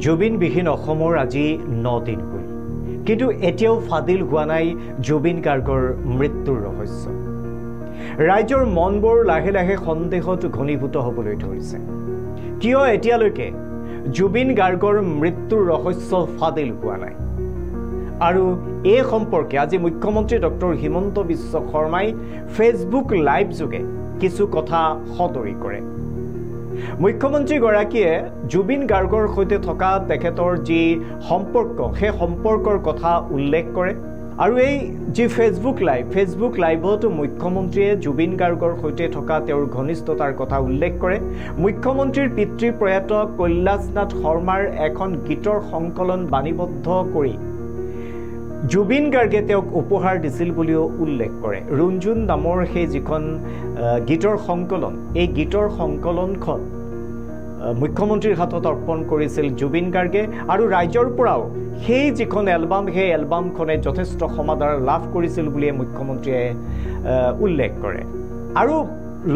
জুবিনবিহীন অসমৰ আজি 9 দিন হ'ল, কিন্তু এতিয়াও ফাদিল হোৱা নাই জুবিন গাৰ্গৰ মৃত্যুৰ ৰহস্য। ৰাইজৰ মনবোৰ লাহে লাহে সন্দেহত ঘনীভূত হ'বলৈ ধৰিছে। কিয় এতিয়ালৈকে জুবিন গাৰ্গৰ মৃত্যুৰ ৰহস্য ফাদিল হোৱা নাই? আৰু এই সম্পৰ্কে আজি মুখ্যমন্ত্ৰী ডক্টৰ হিমন্ত বিশ্ব শৰ্মাই ফেচবুক লাইভ যোগে কিছু কথা সদৰি কৰে। মুখ্যমন্ত্ৰীগৰাকীয়ে জুবিন গাৰ্গৰ সৈতে থকা তেখেতৰ যি সম্পৰ্ক, সেই সম্পৰ্কৰ কথা উল্লেখ কৰে। আৰু এই যি ফেচবুক লাইভত মুখ্যমন্ত্ৰীয়ে জুবিন গাৰ্গৰ সৈতে থকা তেওঁৰ ঘনিষ্ঠতাৰ কথা উল্লেখ কৰে। মুখ্যমন্ত্ৰীৰ পিতৃ প্ৰয়াত কৈলাশনাথ শৰ্মাৰ এখন গীতৰ সংকলন বাণীবদ্ধ কৰি জুবিন গাৰ্গে তেওঁক উপহাৰ দিছিল বুলিও উল্লেখ কৰে। ৰুণজুন নামৰ সেই যিখন গীতৰ সংকলন, এই গীতৰ সংকলনখন মুখ্যমন্ত্ৰীৰ হাতত অৰ্পণ কৰিছিল জুবিন গাৰ্গে। আৰু ৰাইজৰ পৰাও সেই যিখন এলবাম, সেই এলবামখনে যথেষ্ট সমাদৰ লাভ কৰিছিল বুলিয়ে মুখ্যমন্ত্ৰীয়ে উল্লেখ কৰে। আৰু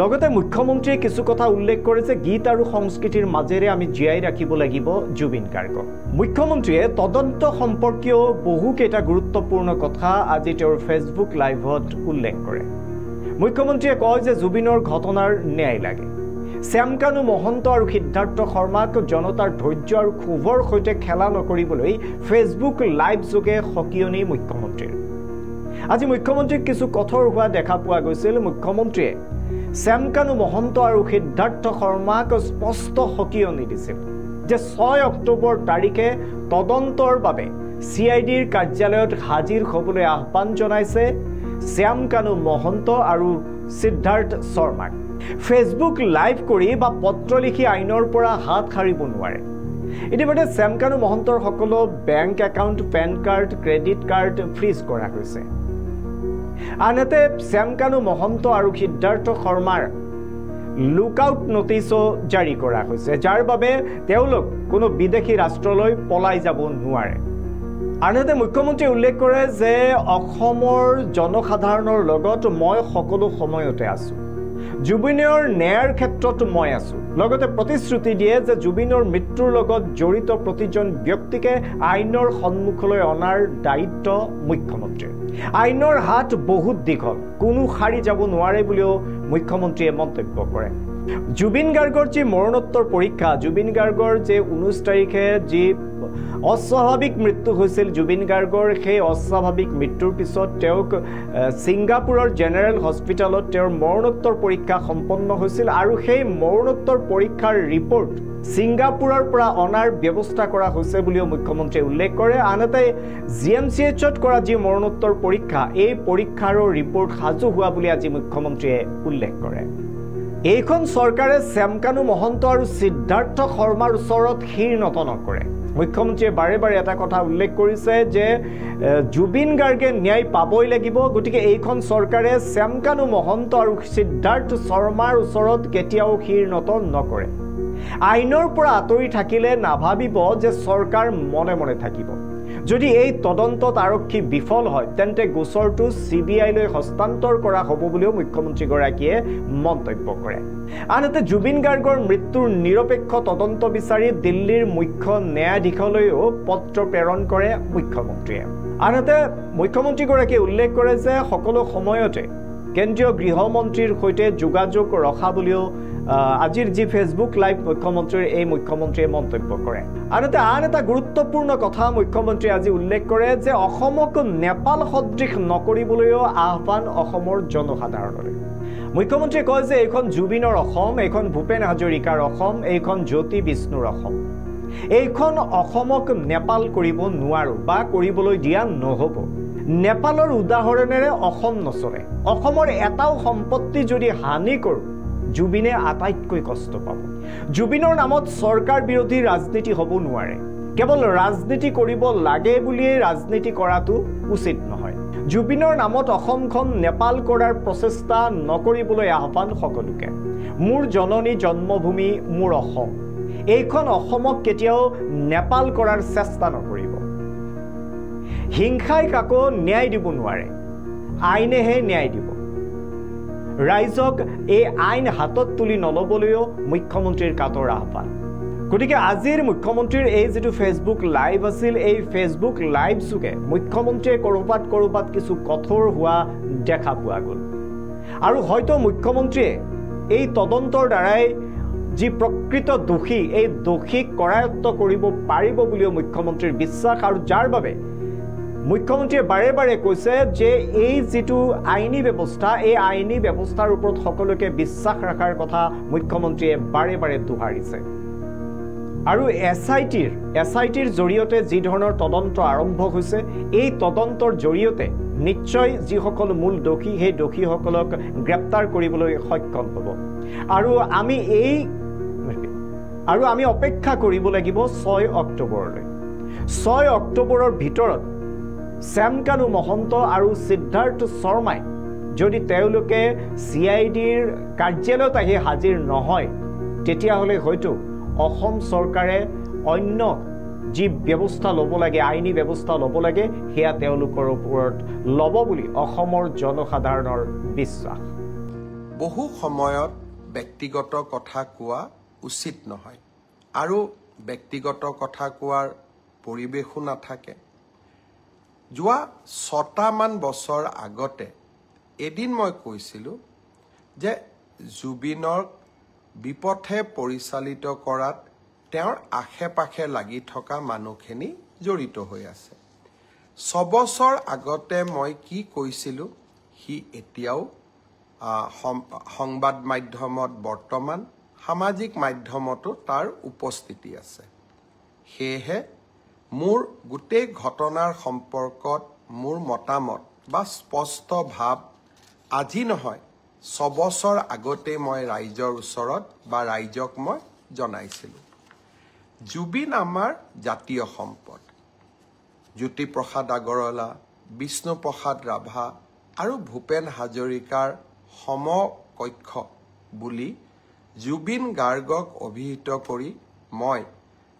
লগতে মুখ্যমন্ত্ৰীয়ে কিছু কথা উল্লেখ কৰে যে গীত আৰু সংস্কৃতিৰ মাজেৰে আমি জীয়াই ৰাখিব লাগিব জুবিন গাৰ্গক। মুখ্যমন্ত্ৰীয়ে তদন্ত সম্পৰ্কীয় বহুকেইটা গুৰুত্বপূৰ্ণ কথা আজি তেওঁৰ ফেচবুক লাইভত উল্লেখ কৰে। মুখ্যমন্ত্ৰীয়ে কয় যে জুবিনৰ ঘটনাৰ ন্যায় লাগে। শ্যামকানু মহন্ত আৰু সিদ্ধাৰ্থ শৰ্মাক জনতাৰ ধৈৰ্য আৰু ক্ষোভৰ সৈতে খেলা নকৰিবলৈ ফেচবুক লাইভ যোগে সকিয়নি মুখ্যমন্ত্ৰীৰ। আজি মুখ্যমন্ত্ৰীক কিছু কঠোৰ হোৱা দেখা পোৱা গৈছিল। মুখ্যমন্ত্ৰীয়ে শ্যামকানু মহন্ত আৰু সিদ্ধাৰ্থ শৰ্মাক স্পষ্ট সকিয়নি দিছিল যে 6 অক্টোবৰ তাৰিখে তদন্তৰ বাবে CIDৰ কাৰ্যালয়ত হাজিৰ হ'বলৈ আহ্বান জনাইছে শ্যামকানু মহন্ত আৰু সিদ্ধাৰ্থ শৰ্মাক। ফেচবুক লাইভ কৰি বা পত্ৰ লিখি আইনৰ পৰা হাত সাৰিব নোৱাৰে। ইতিমধ্যে শ্যামকানু মহন্তৰ সকলো bank account, PAN card, credit card freeze কৰা হৈছে। আনহাতে শ্যামকানু মহন্ত আৰু সিদ্ধাৰ্থ শৰ্মাৰ লুকআউট নটিচো জাৰি কৰা হৈছে, যাৰ বাবে তেওঁলোক কোনো বিদেশী ৰাষ্ট্ৰলৈ পলাই যাব নোৱাৰে। আনহাতে মুখ্যমন্ত্ৰীয়ে উল্লেখ কৰে যে অসমৰ জনসাধাৰণৰ লগত মই সকলো সময়তে আছোঁ, জুবিনৰ ন্যায়ৰ ক্ষেত্ৰত মই আছোঁ। লগতে প্ৰতিশ্ৰুতি দিয়ে যে জুবিনৰ মৃত্যুৰ লগত জড়িত প্ৰতিজন ব্যক্তিকে আইনৰ সন্মুখলৈ অনাৰ দায়িত্ব মুখ্যমন্ত্ৰীৰ। আইনৰ হাত বহুত দীঘল, কোনো সাৰি যাব নোৱাৰে বুলিও মুখ্যমন্ত্ৰীয়ে মন্তব্য কৰে। জুবিন গাৰ্গৰ যি মৰণোত্তৰ পৰীক্ষা, জুবিন গাৰ্গৰ যে 19 তাৰিখে যি অস্বাভাৱিক মৃত্যু হৈছিল জুবিন গাৰ্গৰ, সেই অস্বাভাৱিক মৃত্যুৰ পিছত তেওঁক ছিংগাপুৰৰ জেনেৰেল হস্পিটেলত তেওঁৰ মৰণোত্তৰ পৰীক্ষা সম্পন্ন হৈছিল। আৰু সেই মৰণোত্তৰ পৰীক্ষাৰ ৰিপৰ্ট ছিংগাপুৰৰ পৰা অনাৰ ব্যৱস্থা কৰা হৈছে বুলিও মুখ্যমন্ত্ৰীয়ে উল্লেখ কৰে। আনহাতে GMCHত কৰা যি মৰণোত্তৰ পৰীক্ষা, এই পৰীক্ষাৰো ৰিপৰ্ট সাজু হোৱা বুলি আজি মুখ্যমন্ত্ৰীয়ে উল্লেখ কৰে। এইখন চৰকাৰে শ্যামকানু মহন্ত আৰু সিদ্ধাৰ্থ শৰ্মাৰ ওচৰত শিৰ নত নকৰে। মুখ্যমন্ত্ৰীয়ে বাৰে বাৰে এটা কথা উল্লেখ কৰিছে যে জুবিন গাৰ্গে ন্যায় পাবই লাগিব, গতিকে এইখন চৰকাৰে শ্যামকানু মহন্ত আৰু সিদ্ধাৰ্থ শৰ্মাৰ ওচৰত কেতিয়াও শিৰ নত নকৰে। আইনৰ পৰা আঁতৰি থাকিলে নাভাবিব যে চৰকাৰ মনে মনে থাকিব। যদি এই তদন্তত আৰক্ষী বিফল হয় তেন্তে গোচৰটো CBIলৈ হস্তান্তৰ কৰা হ'ব বুলিও মুখ্যমন্ত্ৰীগৰাকীয়ে মন্তব্য কৰে। আনহাতে জুবিন গাৰ্গৰ মৃত্যুৰ নিৰপেক্ষ তদন্ত বিচাৰি দিল্লীৰ মুখ্য ন্যায়াধীশলৈও পত্ৰ প্ৰেৰণ কৰে মুখ্যমন্ত্ৰীয়ে। আনহাতে মুখ্যমন্ত্ৰীগৰাকীয়ে উল্লেখ কৰে যে সকলো সময়তে কেন্দ্ৰীয় গৃহমন্ত্ৰীৰ সৈতে যোগাযোগ ৰখা বুলিও আজিৰ যি ফেচবুক লাইভ মুখ্যমন্ত্ৰীৰ, এই মুখ্যমন্ত্ৰীয়ে মন্তব্য কৰে। আনহাতে আন এটা গুৰুত্বপূৰ্ণ কথা মুখ্যমন্ত্ৰীয়ে আজি উল্লেখ কৰে যে অসমক নেপাল সদৃশ নকৰিবলৈও আহ্বান অসমৰ জনসাধাৰণলৈ। মুখ্যমন্ত্ৰীয়ে কয় যে এইখন জুবিনৰ অসম, এইখন ভূপেন হাজৰিকাৰ অসম, এইখন জ্যোতি বিষ্ণুৰ অসম। এইখন অসমক নেপাল কৰিব নোৱাৰো বা কৰিবলৈ দিয়া নহ'ব। নেপালৰ উদাহৰণেৰে অসম নচলে। অসমৰ এটাও সম্পত্তি যদি হানি কৰোঁ জুবিনে আটাইতকৈ কষ্ট পাব। জুবিনৰ নামত চৰকাৰ বিৰোধী ৰাজনীতি হ'ব নোৱাৰে। কেৱল ৰাজনীতি কৰিব লাগে বুলিয়েই ৰাজনীতি কৰাটো উচিত নহয়। জুবিনৰ নামত অসমখন নেপাল কৰাৰ প্ৰচেষ্টা নকৰিবলৈ আহ্বান সকলোকে। মোৰ জননী জন্মভূমি মোৰ অসম, এইখন অসমক কেতিয়াও নেপাল কৰাৰ চেষ্টা নকৰিব। হিংসাই কাকো ন্যায় দিব নোৱাৰে, আইনেহে ন্যায় দিব। ৰাইজক এই আইন হাতত তুলি নল'বলৈও মুখ্যমন্ত্ৰীৰ কাতৰ আহ্বান। গতিকে আজিৰ মুখ্যমন্ত্ৰীৰ এই যিটো ফেচবুক লাইভ আছিল, এই ফেচবুক লাইভ যোগে মুখ্যমন্ত্ৰীয়ে ক'ৰবাত কিছু কঠোৰ হোৱা দেখা পোৱা গ'ল। আৰু হয়তো মুখ্যমন্ত্ৰীয়ে এই তদন্তৰ দ্বাৰাই যি প্ৰকৃত দোষী, এই দোষীক কৰায়ত্ব কৰিব পাৰিব বুলিও মুখ্যমন্ত্ৰীৰ বিশ্বাস। আৰু যাৰ বাবে মুখ্যমন্ত্ৰীয়ে বাৰে বাৰে কৈছে যে এই যিটো আইনী ব্যৱস্থা, এই আইনী ব্যৱস্থাৰ ওপৰত সকলোকে বিশ্বাস ৰখাৰ কথা মুখ্যমন্ত্ৰীয়ে বাৰে বাৰে দোহাৰিছে। আৰু এছ I টিৰ জৰিয়তে যি ধৰণৰ তদন্ত আৰম্ভ হৈছে, এই তদন্তৰ জৰিয়তে নিশ্চয় যিসকল মূল দোষী, সেই দোষীসকলক গ্ৰেপ্তাৰ কৰিবলৈ সক্ষম হ'ব। আৰু আমি অপেক্ষা কৰিব লাগিব 6 অক্টোবৰলৈ। 6 অক্টোবৰৰ ভিতৰত শ্যামকানু মহন্ত আৰু সিদ্ধাৰ্থ শৰ্মাই যদি তেওঁলোকে চি I ডিৰ কাৰ্যালয়ত আহি হাজিৰ নহয়, তেতিয়াহ'লে হয়তো অসম চৰকাৰে অন্য যি ব্যৱস্থা ল'ব লাগে, আইনী ব্যৱস্থা ল'ব লাগে, সেয়া তেওঁলোকৰ ওপৰত ল'ব বুলি অসমৰ জনসাধাৰণৰ বিশ্বাস। বহু সময়ত ব্যক্তিগত কথা কোৱা উচিত নহয় আৰু ব্যক্তিগত কথা কোৱাৰ পৰিৱেশো নাথাকে। যোৱা 6টামান বছৰ আগতে এদিন মই কৈছিলোঁ যে জুবিনক বিপথে পৰিচালিত কৰাত তেওঁৰ আশে পাশে লাগি থকা মানুহখিনি জড়িত হৈ আছে। 6 বছৰ আগতে মই কি কৈছিলোঁ সি এতিয়াও সংবাদ মাধ্যমত, বৰ্তমান সামাজিক মাধ্যমতো তাৰ উপস্থিতি আছে। সেয়েহে মোৰ গোটেই ঘটনাৰ সম্পৰ্কত মোৰ মতামত বা স্পষ্ট ভাৱ আজি নহয়, 6 বছৰ আগতে মই ৰাইজৰ ওচৰত বা ৰাইজক মই জনাইছিলোঁ। জুবিন আমাৰ জাতীয় সম্পদ। জ্যোতিপ্ৰসাদ আগৰৱালা, বিষ্ণুপ্ৰসাদ ৰাভা আৰু ভূপেন হাজৰিকাৰ সমকক্ষ বুলি জুবিন গাৰ্গক অভিহিত কৰি মই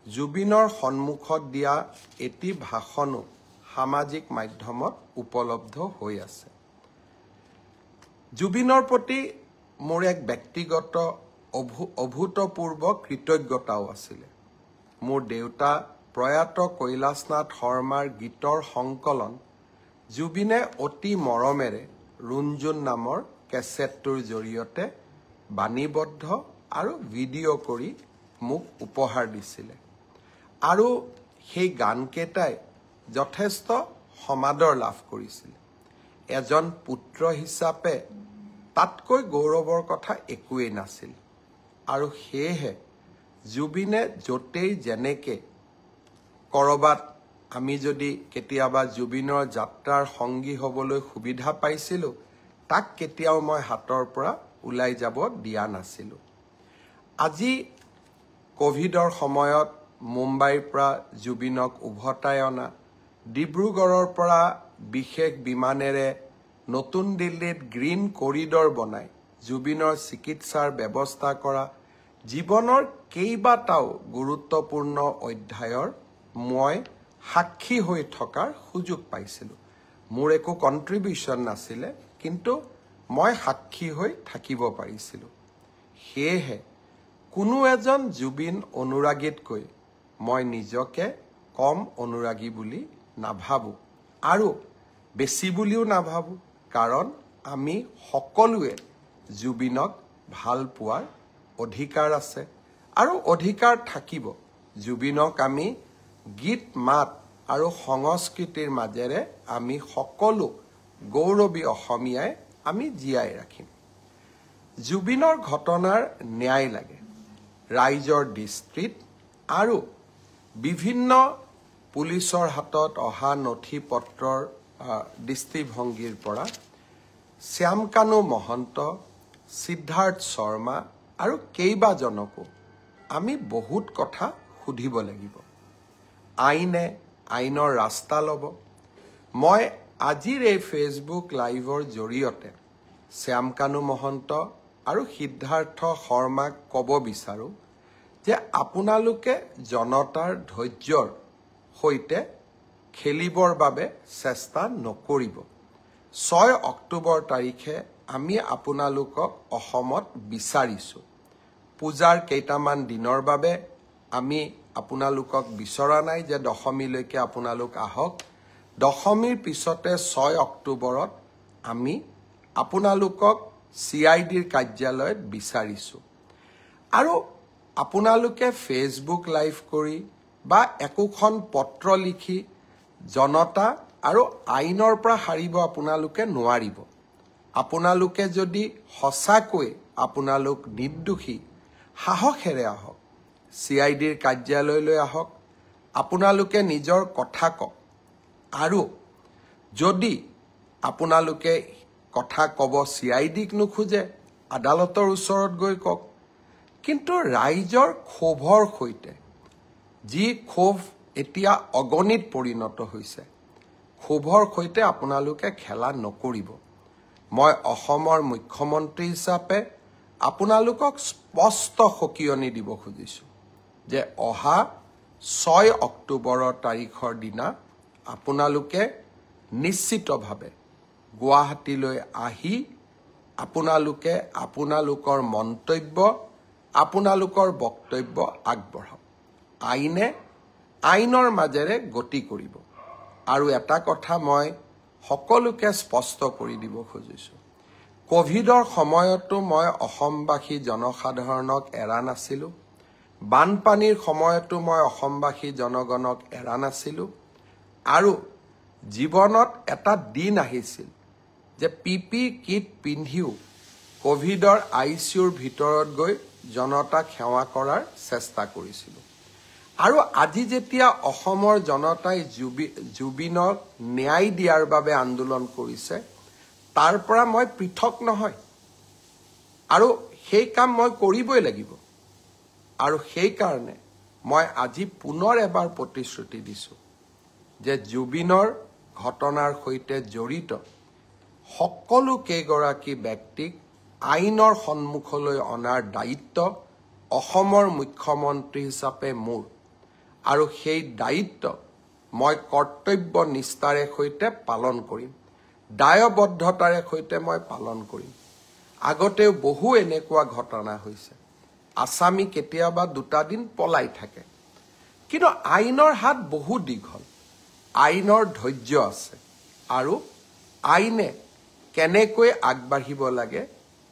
জুবিনৰ সন্মুখত দিয়া এটি ভাষণো সামাজিক মাধ্যমত উপলব্ধ হৈ আছে। জুবিনৰ প্ৰতি মোৰ এক ব্যক্তিগত অভূতপূৰ্ব কৃতজ্ঞতাও আছিলে। মোৰ দেউতা প্ৰয়াত কৈলাশনাথ শৰ্মাৰ গীতৰ সংকলন জুবিনে অতি মৰমেৰে ৰুণজুন নামৰ কেছেটটোৰ জৰিয়তে বাণীবদ্ধ আৰু ভিডিঅ' কৰি মোক উপহাৰ দিছিলে আৰু সেই গানকেইটাই যথেষ্ট সমাদৰ লাভ কৰিছিলে। এজন পুত্ৰ হিচাপে তাতকৈ গৌৰৱৰ কথা একোৱেই নাছিল। আৰু সেয়েহে জুবিনে য'তেই যেনেকে ক'ৰবাত আমি যদি কেতিয়াবা জুবিনৰ যাত্ৰাৰ সংগী হ'বলৈ সুবিধা পাইছিলোঁ, তাক কেতিয়াও মই হাতৰ পৰা ওলাই যাব দিয়া নাছিলোঁ। আজি ক'ভিডৰ সময়ত মুম্বাইৰ পৰা জুবিনক উভতাই অনা, ডিব্ৰুগড়ৰ পৰা বিশেষ বিমানেৰে নতুন দিল্লীত গ্ৰীণ কৰিডৰ বনাই জুবিনৰ চিকিৎসাৰ ব্যৱস্থা কৰা, জীৱনৰ কেইবাটাও গুৰুত্বপূৰ্ণ অধ্যায়ৰ মই সাক্ষী হৈ থকাৰ সুযোগ পাইছিলোঁ। মোৰ একো কণ্ট্ৰিবিউশ্যন নাছিলে, কিন্তু মই সাক্ষী হৈ থাকিব পাৰিছিলোঁ। সেয়েহে কোনো এজন জুবিন অনুৰাগীতকৈ মই নিজকে কম অনুৰাগী বুলি নাভাবোঁ আৰু বেছি বুলিও নাভাবোঁ, কাৰণ আমি সকলোৱে জুবিনক ভাল পোৱাৰ অধিকাৰ আছে আৰু অধিকাৰ থাকিব। জুবিনক আমি গীত মাত আৰু সংস্কৃতিৰ মাজেৰে আমি সকলো গৌৰৱী অসমীয়াই আমি জীয়াই ৰাখিম। জুবিনৰ ঘটনাৰ ন্যায় লাগে ৰাইজৰ দৃষ্টিত আৰু বিভিন্ন পুলিচৰ হাতত অহা নথি পত্ৰৰ দৃষ্টিভংগীৰ পৰা শ্যামকানু মহন্ত, সিদ্ধাৰ্থ শৰ্মা আৰু কেইবাজনকো আমি বহুত কথা সুধিব লাগিব। আইনে আইনৰ ৰাস্তা ল'ব। মই আজিৰ এই ফেচবুক লাইভৰ জৰিয়তে শ্যামকানু মহন্ত আৰু সিদ্ধাৰ্থ শৰ্মাক ক'ব বিচাৰোঁ যে আপোনালোকে জনতাৰ ধৈৰ্যৰ সৈতে খেলিবৰ বাবে চেষ্টা নকৰিব। 6 অক্টোবৰ তাৰিখে আমি আপোনালোকক অসমত বিচাৰিছোঁ। পূজাৰ কেইটামান দিনৰ বাবে আমি আপোনালোকক বিচৰা নাই যে দশমীলৈকে আপোনালোক আহক। দশমীৰ পিছতে 6 অক্টোবৰত আমি আপোনালোকক CIDৰ কাৰ্যালয়ত বিচাৰিছোঁ। আৰু আপোনালোকে ফেচবুক লাইভ কৰি বা একোখন পত্ৰ লিখি জনতা আৰু আইনৰ পৰা সাৰিব আপোনালোকে নোৱাৰিব। আপোনালোকে যদি সঁচাকৈ আপোনালোক নিৰ্দোষী, সাহসেৰে আহক, CIDৰ কাৰ্যালয়লৈ আহক, আপোনালোকে নিজৰ কথা কওক। আৰু যদি আপোনালোকে কথা ক'ব CIDক নোখোজে, আদালতৰ ওচৰত গৈ কওক। কিন্তু ৰাইজৰ ক্ষোভৰ সৈতে, যি ক্ষোভ এতিয়া অগণিত পৰিণত হৈছে, ক্ষোভৰ সৈতে আপোনালোকে খেলা নকৰিব। মই অসমৰ মুখ্যমন্ত্ৰী হিচাপে আপোনালোকক স্পষ্ট সকিয়নি দিব খুজিছোঁ যে অহা 6 অক্টোবৰৰ তাৰিখৰ দিনা আপোনালোকে নিশ্চিতভাৱে গুৱাহাটীলৈ আহি আপোনালোকে আপোনালোকৰ মন্তব্য, আপোনালোকৰ বক্তব্য আগবঢ়াওক। আইনে আইনৰ মাজেৰে গতি কৰিব। আৰু এটা কথা মই সকলোকে স্পষ্ট কৰি দিব খুজিছোঁ, কভিডৰ সময়তো মই অসমবাসী জনসাধাৰণক এৰা নাছিলোঁ, বানপানীৰ সময়তো মই অসমবাসী জনগণক এৰা নাছিলোঁ। আৰু জীৱনত এটা দিন আহিছিল যে পিপি কিট পিন্ধিও কভিডৰ ICUৰ ভিতৰত গৈ জনতাক সেৱা কৰাৰ চেষ্টা কৰিছিলোঁ। আৰু আজি যেতিয়া অসমৰ জনতাই জুবিনক ন্যায় দিয়াৰ বাবে আন্দোলন কৰিছে, তাৰ পৰা মই পৃথক নহয় আৰু সেই কাম মই কৰিবই লাগিব। আৰু সেইকাৰণে মই আজি পুনৰ এবাৰ প্ৰতিশ্ৰুতি দিছোঁ যে জুবিনৰ ঘটনাৰ সৈতে জড়িত সকলো কেইগৰাকী ব্যক্তিক আইনৰ সন্মুখলৈ অনাৰ দায়িত্ব অসমৰ মুখ্যমন্ত্ৰী হিচাপে মোৰ, আৰু সেই দায়িত্ব মই কৰ্তব্য নিষ্ঠাৰে সৈতে পালন কৰিম, দায়বদ্ধতাৰে সৈতে মই পালন কৰিম। আগতেও বহু এনেকুৱা ঘটনা হৈছে, আছামী কেতিয়াবা দুটা দিন পলাই থাকে, কিন্তু আইনৰ হাত বহু দীঘল, আইনৰ ধৈৰ্য আছে আৰু আইনে কেনেকৈ আগবাঢ়িব লাগে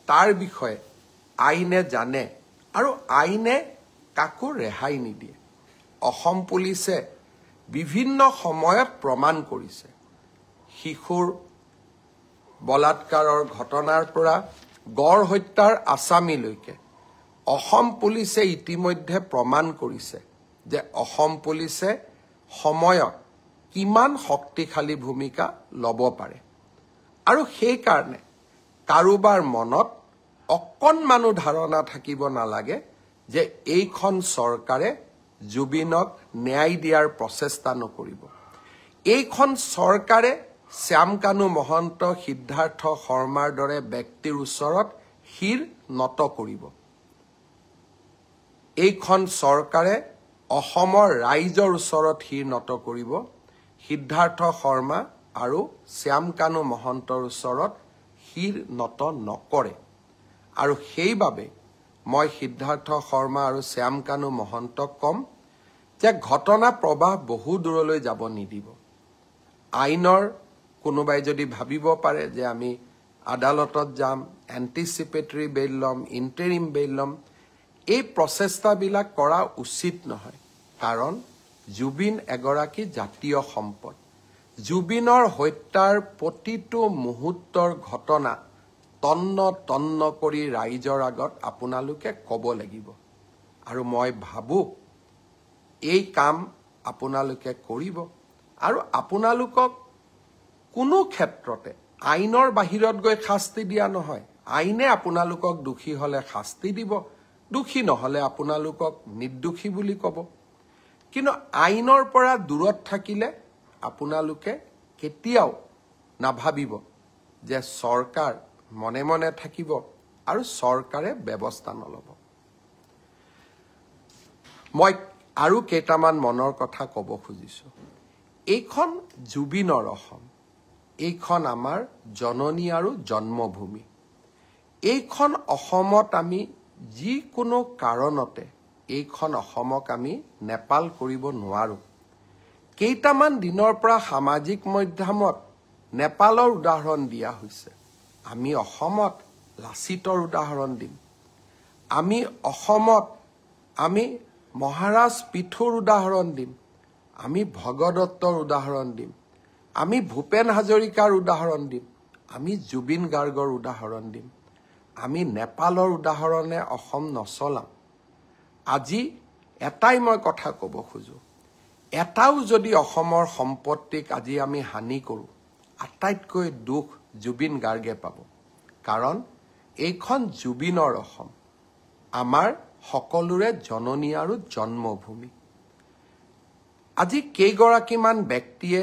তাৰ বিষয়ে আইনে জানে আৰু আইনে কাকো ৰেহাই নিদিয়ে। অসম পুলিচে বিভিন্ন সময়ত প্ৰমাণ কৰিছে, শিশুৰ বলাৎকাৰৰ ঘটনাৰ পৰা গড় হত্যাৰ আছামীলৈকে অসম পুলিচে ইতিমধ্যে প্ৰমাণ কৰিছে যে অসম পুলিচে সময়ত কিমান শক্তিশালী ভূমিকা ল'ব পাৰে। আৰু সেইকাৰণে কাৰোবাৰ মনত অকণমানো ধাৰণা থাকিব নালাগে যে এইখন চৰকাৰে জুবিনক ন্যায় দিয়াৰ প্ৰচেষ্টা নকৰিব। এইখন চৰকাৰে শ্যামকানু মহন্ত, সিদ্ধাৰ্থ শৰ্মাৰ দৰে ব্যক্তিৰ ওচৰত শিৰ নত কৰিব। এইখন চৰকাৰে অসমৰ ৰাইজৰ ওচৰত শিৰ নত কৰিব। সিদ্ধাৰ্থ শৰ্মা আৰু শ্যামকানু মহন্তৰ ওচৰত শিৰ নত নকৰে। আৰু সেইবাবে মই সিদ্ধাৰ্থ শৰ্মা আৰু শ্যামকানু মহন্তক ক'ম যে ঘটনা প্ৰবাহ বহু দূৰলৈ যাব নিদিব। আইনৰ কোনোবাই যদি ভাবিব পাৰে যে আমি আদালতত যাম, এণ্টিচিপেটৰী বেইল ল'ম, ইণ্টেৰিম বেইল ল'ম, এই প্ৰচেষ্টাবিলাক কৰা উচিত নহয়। কাৰণ জুবিন এগৰাকী জাতীয় সম্পদ। জুবিনৰ হত্যাৰ প্ৰতিটো মুহূৰ্তৰ ঘটনা তন্ন তন্ন কৰি ৰাইজৰ আগত আপোনালোকে ক'ব লাগিব। আৰু মই ভাবোঁ এই কাম আপোনালোকে কৰিব আৰু আপোনালোকক কোনো ক্ষেত্ৰতে আইনৰ বাহিৰত গৈ শাস্তি দিয়া নহয়। আইনে আপোনালোকক দোষী হ'লে শাস্তি দিব, দোষী নহ'লে আপোনালোকক নিৰ্দোষী বুলি ক'ব। কিন্তু আইনৰ পৰা দূৰত থাকিলে আপোনালোকে কেতিয়াও নাভাবিব যে চৰকাৰ মনে মনে থাকিব আৰু চৰকাৰে ব্যৱস্থা নল'ব। মই আৰু কেইটামান মনৰ কথা ক'ব খুজিছোঁ। এইখন জুবিনৰ অসম, এইখন আমাৰ জননী আৰু জন্মভূমি। এইখন অসমত আমি যিকোনো কাৰণতে এইখন অসমক আমি নেপাল কৰিব নোৱাৰোঁ। কেইটামান দিনৰ পৰা সামাজিক মাধ্যমত নেপালৰ উদাহৰণ দিয়া হৈছে। আমি অসমত লাচিতৰ উদাহৰণ দিম, আমি অসমত আমি মহাৰাজ পিথুৰ উদাহৰণ দিম, আমি ভগদত্তৰ উদাহৰণ দিম, আমি ভূপেন হাজৰিকাৰ উদাহৰণ দিম, আমি জুবিন গাৰ্গৰ উদাহৰণ দিম। আমি নেপালৰ উদাহৰণে অসম নচলাম। আজি এটাই মই কথা ক'ব খোজোঁ, এটাও যদি অসমৰ সম্পত্তিক আজি আমি হানি কৰোঁ, আটাইতকৈ দুখ জুবিন গাৰ্গে পাব। কাৰণ এইখন জুবিনৰ অসম, আমাৰ সকলোৰে জননী আৰু জন্মভূমি। আজি কেইগৰাকীমান ব্যক্তিয়ে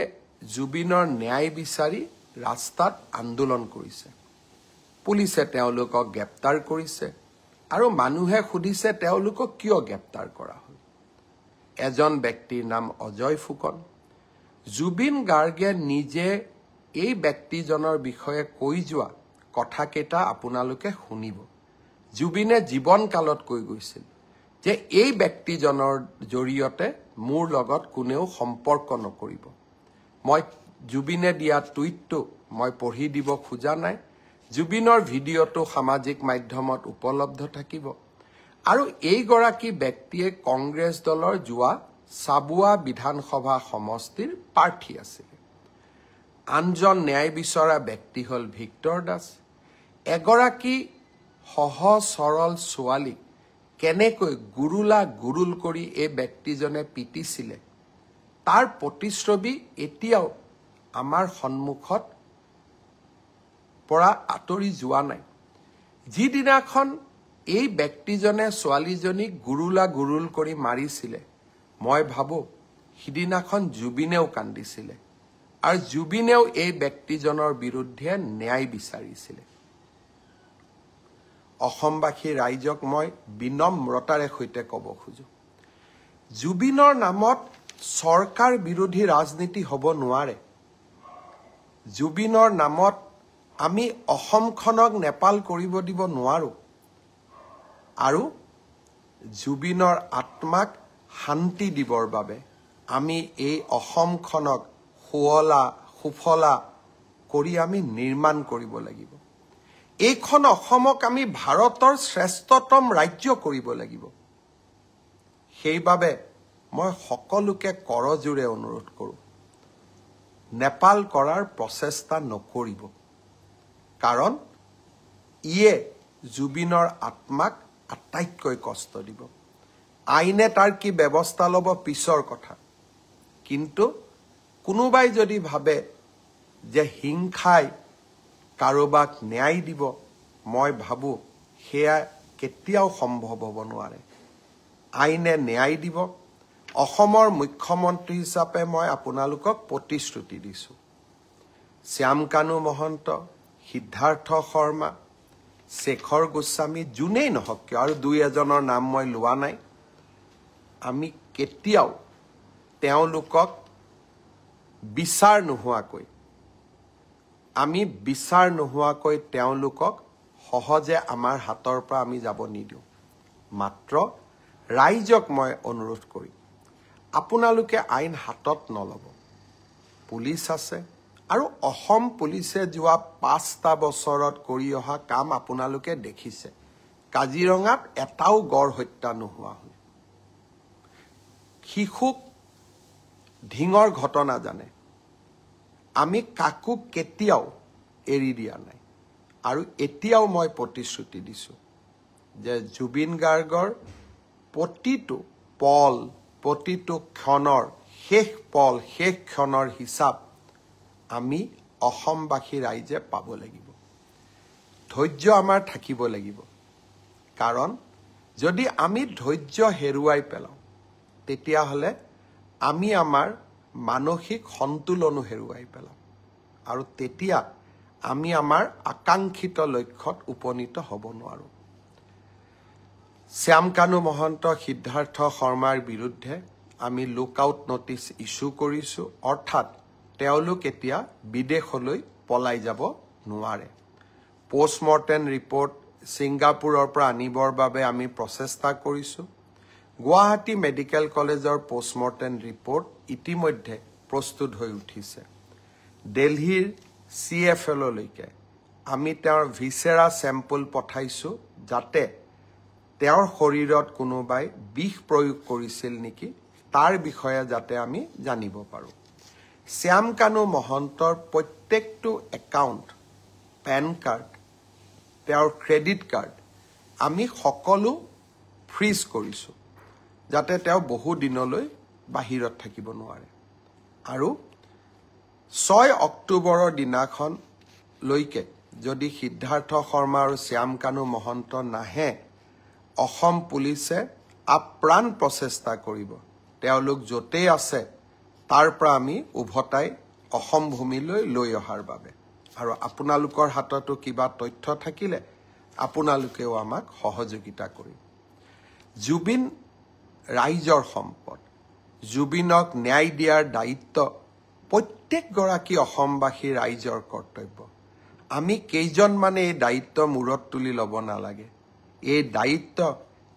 জুবিনৰ ন্যায় বিচাৰি ৰাস্তাত আন্দোলন কৰিছে, পুলিচে তেওঁলোকক গ্ৰেপ্তাৰ কৰিছে আৰু মানুহে সুধিছে তেওঁলোকক কিয় গ্ৰেপ্তাৰ কৰা হ'ল। এজন ব্যক্তিৰ নাম অজয় ফুকন। জুবিন গাৰ্গে নিজে এই ব্যক্তিজনৰ বিষয়ে কৈ যোৱা কথাকেইটা আপোনালোকে শুনিব। জুবিনে জীৱনকালত কৈ গৈছিল যে এই ব্যক্তিজনৰ জৰিয়তে মোৰ লগত কোনেও সম্পৰ্ক নকৰিব। মই জুবিনে দিয়া টুইটটো মই পঢ়ি দিব খোজা নাই, জুবিনৰ ভিডিঅ'টো সামাজিক মাধ্যমত উপলব্ধ থাকিব। আৰু এইগৰাকী ব্যক্তিয়ে কংগ্ৰেছ দলৰ যোৱা চাবুৱা বিধানসভা সমষ্টিৰ প্ৰাৰ্থী আছিল। আনজন ন্যায় বিচৰা ব্যক্তি হ'ল ভিক্টৰ দাস। এগৰাকী সহজ সৰল ছোৱালীক কেনেকৈ গুৰুলা গুৰুল কৰি এই ব্যক্তিজনে পিটিছিলে তাৰ প্ৰতিচ্ছবি এতিয়াও আমাৰ সন্মুখত পৰা আঁতৰি যোৱা নাই। যিদিনাখন এই ব্যক্তিজনে ছোৱালীজনীক গুৰুলা গুৰুল কৰি মাৰিছিলে, মই ভাবোঁ সিদিনাখন জুবিনেও কান্দিছিলে আৰু জুবিনেও এই ব্যক্তিজনৰ বিৰুদ্ধে ন্যায় বিচাৰিছিলে। অসমবাসী ৰাইজক মই বিনম্ৰতাৰে সৈতে ক'ব খোজোঁ, জুবিনৰ নামত চৰকাৰ বিৰোধী ৰাজনীতি হ'ব নোৱাৰে। জুবিনৰ নামত আমি অসমখনক নেপাল কৰিব দিব নোৱাৰোঁ আৰু জুবিনৰ আত্মাক শান্তি দিবৰ বাবে আমি এই অসমখনক সুৱলা সুফলা কৰি আমি নিৰ্মাণ কৰিব লাগিব। এইখন অসমক আমি ভাৰতৰ শ্ৰেষ্ঠতম ৰাজ্য কৰিব লাগিব। সেইবাবে মই সকলোকে কৰজোৰে অনুৰোধ কৰোঁ, নেপাল কৰাৰ প্ৰচেষ্টা নকৰিব, কাৰণ ইয়ে জুবিনৰ আত্মাক আটাইতকৈ কষ্ট দিব। আইনে তাৰ কি ব্যৱস্থা ল'ব পিছৰ কথা, কিন্তু কোনোবাই যদি ভাবে যে হিংসাই কাৰোবাক ন্যায় দিব, মই ভাবোঁ সেয়া কেতিয়াও সম্ভৱ হ'ব নোৱাৰে। আইনে ন্যায় দিব। অসমৰ মুখ্যমন্ত্ৰী হিচাপে মই আপোনালোকক প্ৰতিশ্ৰুতি দিছোঁ, শ্যামকানু মহন্ত, সিদ্ধাৰ্থ শৰ্মা, শেখৰ গোস্বামী, যোনেই নহওক কিয়, আৰু দুই এজনৰ নাম মই লোৱা নাই, আমি কেতিয়াও তেওঁলোকক বিচাৰ নোহোৱাকৈ, আমি বিচাৰ নোহোৱাকৈ তেওঁলোকক সহজে আমাৰ হাতৰ পৰা আমি যাব নিদিওঁ। মাত্ৰ ৰাইজক মই অনুৰোধ কৰিম, আপোনালোকে আইন হাতত নল'ব। পুলিচ আছে আৰু অসম পুলিচে যোৱা 5টা বছৰত কৰি অহা কাম আপোনালোকে দেখিছে। কাজিৰঙাত এটাও গড় হত্যা নোহোৱা হ'ল। শিশুক ঢিঙৰ ঘটনা জানে, আমি কাকো কেতিয়াও এৰি দিয়া নাই। আৰু এতিয়াও মই প্ৰতিশ্ৰুতি দিছোঁ যে জুবিন গাৰ্গৰ প্ৰতিটো পল, প্ৰতিটো ক্ষণৰ শেষ পল, শেষ ক্ষণৰ হিচাপ আমি অসমবাসী ৰাইজে পাব লাগিব। ধৈৰ্য আমাৰ থাকিব লাগিব, কাৰণ যদি আমি ধৈৰ্য হেৰুৱাই পেলাওঁ তেতিয়াহ'লে আমি আমাৰ মানসিক সন্তুলনো হেৰুৱাই পেলাওঁ আৰু তেতিয়া আমি আমাৰ আকাংক্ষিত লক্ষ্যত উপনীত হ'ব নোৱাৰোঁ। শ্যামকানু মহন্ত, সিদ্ধাৰ্থ শৰ্মাৰ বিৰুদ্ধে আমি লুক আউট নটিচ ইছ্যু কৰিছোঁ, অৰ্থাৎ তেওঁলোক এতিয়া বিদেশলৈ পলাই যাব নোৱাৰে। পষ্টমৰ্টেম ৰিপৰ্ট ছিংগাপুৰৰ পৰা আনিবৰ বাবে আমি প্ৰচেষ্টা কৰিছোঁ। গুৱাহাটী মেডিকেল কলেজৰ পষ্টমৰ্টেম ৰিপৰ্ট ইতিমধ্যে প্ৰস্তুত হৈ উঠিছে। দিল্লীৰ CFLলৈকে আমি তেওঁৰ ভিচেৰা চেম্পল পঠাইছোঁ, যাতে তেওঁৰ শৰীৰত কোনোবাই বিষ প্ৰয়োগ কৰিছিল নেকি তাৰ বিষয়ে যাতে আমি জানিব পাৰোঁ। শ্যামকানু মহন্তৰ প্ৰত্যেকটো একাউণ্ট, পেন কাৰ্ড, তেওঁৰ ক্ৰেডিট কাৰ্ড আমি সকলো ফ্ৰিজ কৰিছোঁ, যাতে তেওঁ বহু দিনলৈ বাহিৰত থাকিব নোৱাৰে। আৰু 6 অক্টোবৰৰ দিনাখনলৈকে যদি সিদ্ধাৰ্থ শৰ্মা আৰু শ্যামকানু মহন্ত নাহে, অসম পুলিচে আপ্ৰাণ প্ৰচেষ্টা কৰিব তেওঁলোক য'তেই আছে তাৰ পৰা আমি উভতাই অসম ভূমিলৈ লৈ অহাৰ বাবে। আৰু আপোনালোকৰ হাততো কিবা তথ্য থাকিলে আপোনালোকেও আমাক সহযোগিতা কৰিব। জুবিন ৰাইজৰ সম্পদ, জুবিনক ন্যায় দিয়াৰ দায়িত্ব প্ৰত্যেকগৰাকী অসমবাসী ৰাইজৰ কৰ্তব্য। আমি কেইজনমানে এই দায়িত্ব মূৰত তুলি ল'ব নালাগে। এই দায়িত্ব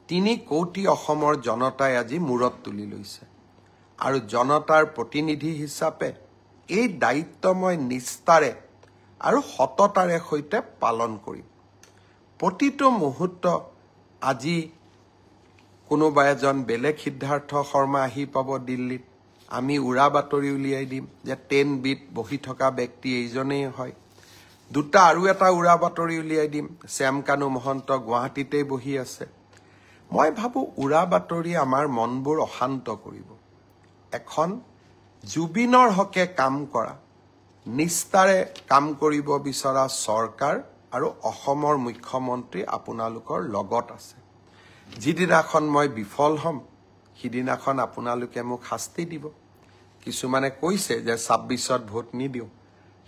3 কোটি অসমৰ জনতাই আজি মূৰত তুলি লৈছে। আৰু জনতাৰ প্ৰতিনিধি হিচাপে এই দায়িত্ব মই নিষ্ঠাৰে আৰু সততাৰে সৈতে পালন কৰিম। প্ৰতিটো মুহূৰ্ত আজি কোনোবা এজন বেলেগ সিদ্ধাৰ্থ শৰ্মা আহি পাব দিল্লীত, আমি উৰা বাতৰি উলিয়াই দিম যে 10 বিত বহি থকা ব্যক্তি এইজনেই হয়। দুটা আৰু এটা উৰা বাতৰি উলিয়াই দিম শ্যামকানু মহন্ত গুৱাহাটীতেই বহি আছে। মই ভাবোঁ উৰা বাতৰি আমাৰ মনবোৰ অশান্ত কৰিব। এখন জুবিনৰ হকে কাম কৰা, নিষ্ঠাৰে কাম কৰিব বিচৰা চৰকাৰ আৰু অসমৰ মুখ্যমন্ত্ৰী আপোনালোকৰ লগত আছে। যিদিনাখন মই বিফল হ'ম সিদিনাখন আপোনালোকে মোক শাস্তি দিব। কিছুমানে কৈছে যে 26ত ভোট নিদিওঁ,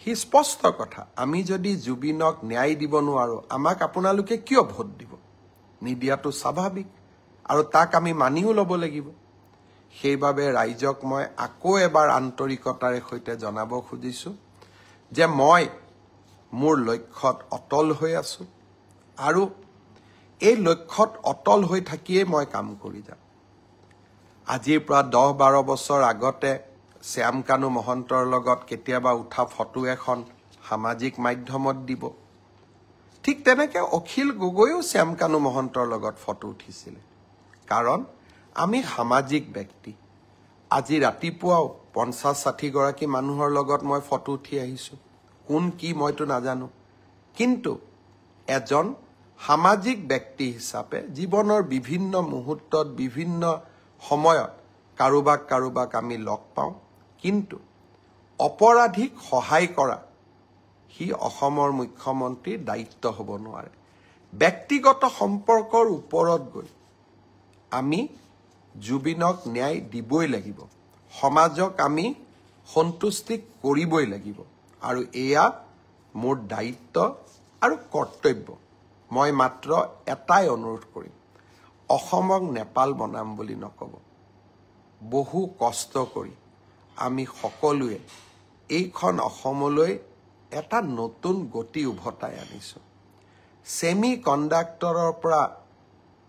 সি স্পষ্ট কথা। আমি যদি জুবিনক ন্যায় দিব নোৱাৰোঁ, আমাক আপোনালোকে কিয় ভোট দিব? নিদিয়াটো স্বাভাৱিক আৰু তাক আমি মানিও ল'ব লাগিব। সেইবাবে ৰাইজক মই আকৌ এবাৰ আন্তৰিকতাৰে সৈতে জনাব খুজিছোঁ যে মই মোৰ লক্ষ্যত অটল হৈ আছোঁ আৰু এই লক্ষ্যত অটল হৈ থাকিয়েই মই কাম কৰি যাম। আজিৰ পৰা 10-12 বছৰ আগতে শ্যামকানু মহন্তৰ লগত কেতিয়াবা উঠা ফটো এখন সামাজিক মাধ্যমত দিব, ঠিক তেনেকৈ অখিল গগৈও শ্যামকানু মহন্তৰ লগত ফটো উঠিছিলে। কাৰণ আমি সামাজিক ব্যক্তি। আজি ৰাতিপুৱাও 50-60 গৰাকী মানুহৰ লগত মই ফটো উঠি আহিছোঁ, কোন কি মইতো নাজানো, কিন্তু এজন সামাজিক ব্যক্তি হিচাপে জীৱনৰ বিভিন্ন মুহূৰ্তত বিভিন্ন সময়ত কাৰোবাক কাৰোবাক আমি লগ পাওঁ, কিন্তু অপৰাধীক সহায় কৰা সি অসমৰ মুখ্যমন্ত্ৰীৰ দায়িত্ব হ'ব নোৱাৰে। ব্যক্তিগত সম্পৰ্কৰ ওপৰত গৈ আমি জুবিনক ন্যায় দিবই লাগিব, সমাজক আমি সন্তুষ্টি কৰিবই লাগিব আৰু এয়া মোৰ দায়িত্ব আৰু কৰ্তব্য। মই মাত্ৰ এটাই অনুৰোধ কৰিম, অসমক নেপাল বনাম বুলি নক'ব। বহু কষ্ট কৰি আমি সকলোৱে এইখন অসমলৈ এটা নতুন গতি উভতাই আনিছোঁ। ছেমি কণ্ডাক্টৰৰ পৰা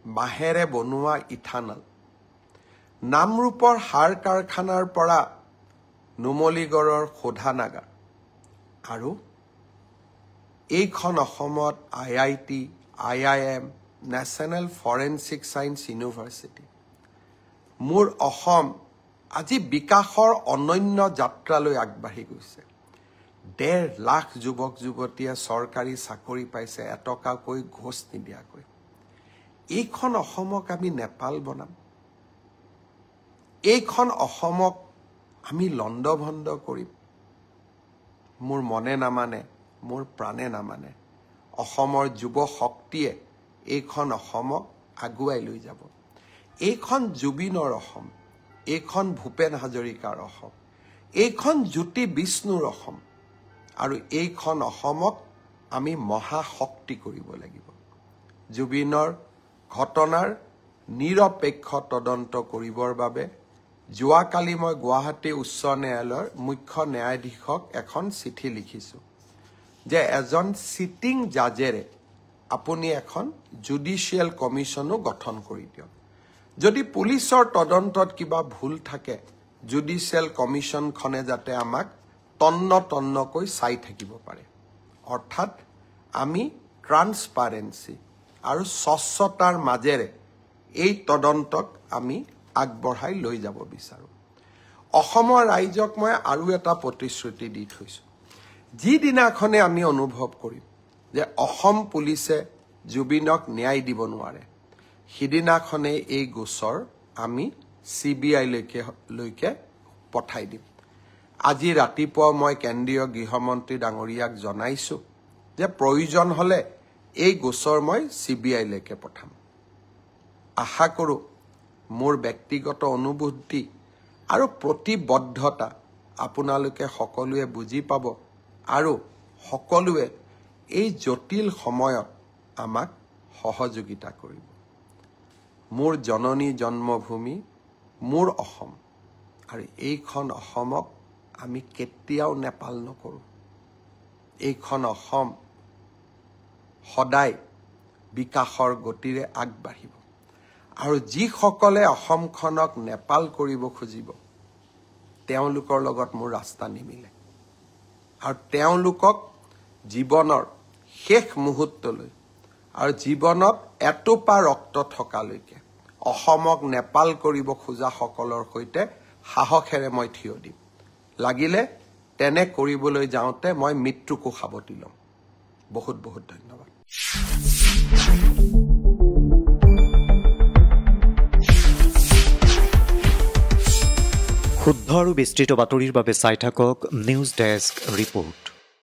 বাঁহেৰে বনোৱা ইথানল, নামৰূপৰ সাৰ কাৰখানাৰ পৰা নুমলীগড়ৰ শোধনাগাৰ আৰু এইখন অসমত IIT, IIM, national forensic science university. মোৰ অসম আজি বিকাশৰ অনন্য যাত্ৰালৈ আগবাঢ়ি গৈছে। 1.5 লাখ যুৱক যুৱতীয়ে চৰকাৰী চাকৰি পাইছে এটকাকৈ ঘোচ নিদিয়াকৈ। এইখন অসমক আমি নেপাল বনাম, এইখন অসমক আমি লণ্ডভণ্ড কৰিম, মোৰ মনে নামানে, মোৰ প্ৰাণে নামানে। অসমৰ যুৱ শক্তিয়ে এইখন অসমক আগুৱাই লৈ যাব। এইখন জুবিনৰ অসম, এইখন ভূপেন হাজৰিকাৰ অসম, এইখন জ্যোতি বিষ্ণুৰ অসম আৰু এইখন অসমক আমি মহাশক্তি কৰিব লাগিব। জুবিনৰ ঘটনাৰ নিৰপেক্ষ তদন্ত কৰিবৰ বাবে যোৱাকালি মই গুৱাহাটী উচ্চ ন্যায়ালয়ৰ মুখ্য ন্যায়াধীশক এখন চিঠি লিখিছোঁ যে এজন চিটিং জাজেৰে আপুনি এখন জুডিচিয়েল কমিশ্যনো গঠন কৰি দিয়ক, যদি পুলিচৰ তদন্তত কিবা ভুল থাকে, জুডিচিয়েল কমিশ্যনখনে যাতে আমাক তন্ন তন্নকৈ চাই থাকিব পাৰে। অৰ্থাৎ আমি ট্ৰান্সপাৰেঞ্চি আৰু স্বচ্ছতাৰ মাজেৰে এই তদন্তক আমি আগবঢ়াই লৈ যাব বিচাৰোঁ। অসমৰ ৰাইজক মই আৰু এটা প্ৰতিশ্ৰুতি দি থৈছোঁ, যিদিনাখনে আমি অনুভৱ কৰিম যে অসম পুলিচে জুবিনক ন্যায় দিব নোৱাৰে, সিদিনাখনে এই গোচৰ আমি চি বি আইলৈকে পঠাই দিম। আজি ৰাতিপুৱা মই কেন্দ্ৰীয় গৃহমন্ত্ৰী ডাঙৰীয়াক জনাইছোঁ যে প্ৰয়োজন হ'লে এই গোচৰ মই চি বি আইলৈকে পঠাম। আশা কৰোঁ মোৰ ব্যক্তিগত অনুভূতি আৰু প্ৰতিবদ্ধতা আপোনালোকে সকলোৱে বুজি পাব আৰু সকলোৱে এই জটিল সময়ত আমাক সহযোগিতা কৰিব। মোৰ জননী জন্মভূমি মোৰ অসম, আৰু এইখন অসমক আমি কেতিয়াও নেপাল নকৰোঁ। এইখন অসম সদায় বিকাশৰ গতিৰে আগবাঢ়িব আৰু যিসকলে অসমখনক নেপাল কৰিব খুজিব তেওঁলোকৰ লগত মোৰ ৰাস্তা নিমিলে আৰু তেওঁলোকক জীৱনৰ শেষ মুহূৰ্তলৈ আৰু জীৱনত এটোপা ৰক্ত থকালৈকে অসমক নেপাল কৰিব খোজাসকলৰ সৈতে সাহসেৰে মই থিয় দিম। লাগিলে তেনে কৰিবলৈ যাওঁতে মই মৃত্যুকো সাৱটি ল'ম। বহুত বহুত ধন্যবাদ। শুদ্ধ আৰু বিস্তৃত বাতৰিৰ বাবে চাই থাকক নিউজ ডেস্ক ৰিপৰ্ট।